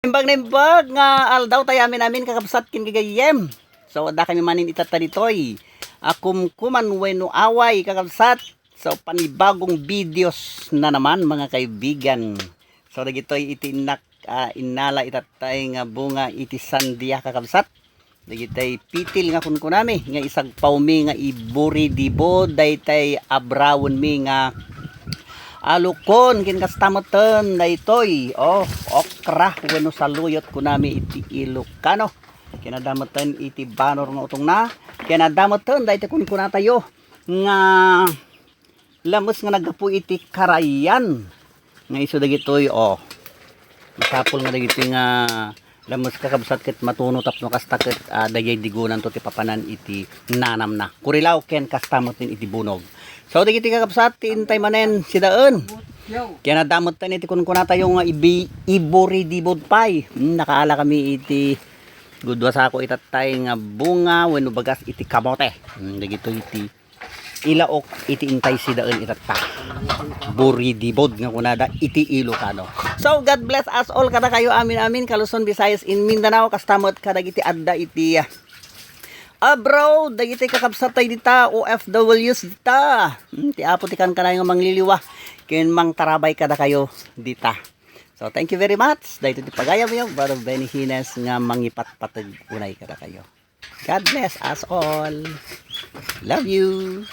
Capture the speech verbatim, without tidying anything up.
Naimbag, naimbag nga aldaw tayo amin-amin, kakabsat, ken gagayyem. So, adda kami manen itatta ditoy a kumkuman wenno away, kakabsat. So, panibagong videos na naman, mga kaibigan. So, dagitoy iti innak, ah, innala itattay nga bunga iti sandia, kakabsat. Dagitay pitil nga kunkunami nga isagpawmi nga iburidibod daytay abrawenmi nga alukon, ken kasta metten daytoy, oh, okra wenno saluyot kunami iti Ilocano. Ken adda metten iti banor nga utongna. Ken adda metten daytay kunkunatayo nga lames nga naggapu iti karayan. Nga isu dagitoy, oh. Masapul nga dagitoy nga lames, kakabsat, ket matuno tapno kasta ket, ah, daydiay digonanto ti papanan iti nanamna. Kurilaw ken kasta met iti bunog. So, dagitoy, kakabsat, ti intay manen sidaen. Ken adda metten iti kunkunatayo nga ibi-, iburidibod pay. Hmm, nakaala kami iti gudua sako itattay nga bunga wenno bagas iti kamote. Hmm, dagitoy iti ilaok iti intay sidaen itatta. Buridibod nga kunada iti Ilocano. So, God bless us all kadakayo amin-amin, Luzon, Visayas, in Mindanao, kasta met kadagiti adda iti, ah, abroad, dagiti kakabsat tayo dita, O F Ws dita. Hmm, ti Apo ti kankanayo nga mangliliwa ken mangtarabay kadakayo dita. So, thank you very much. Daytoy ti pagayamyo, Brother Benny Hines nga mangipatpateg unay kadakayo. God bless us all. Love you.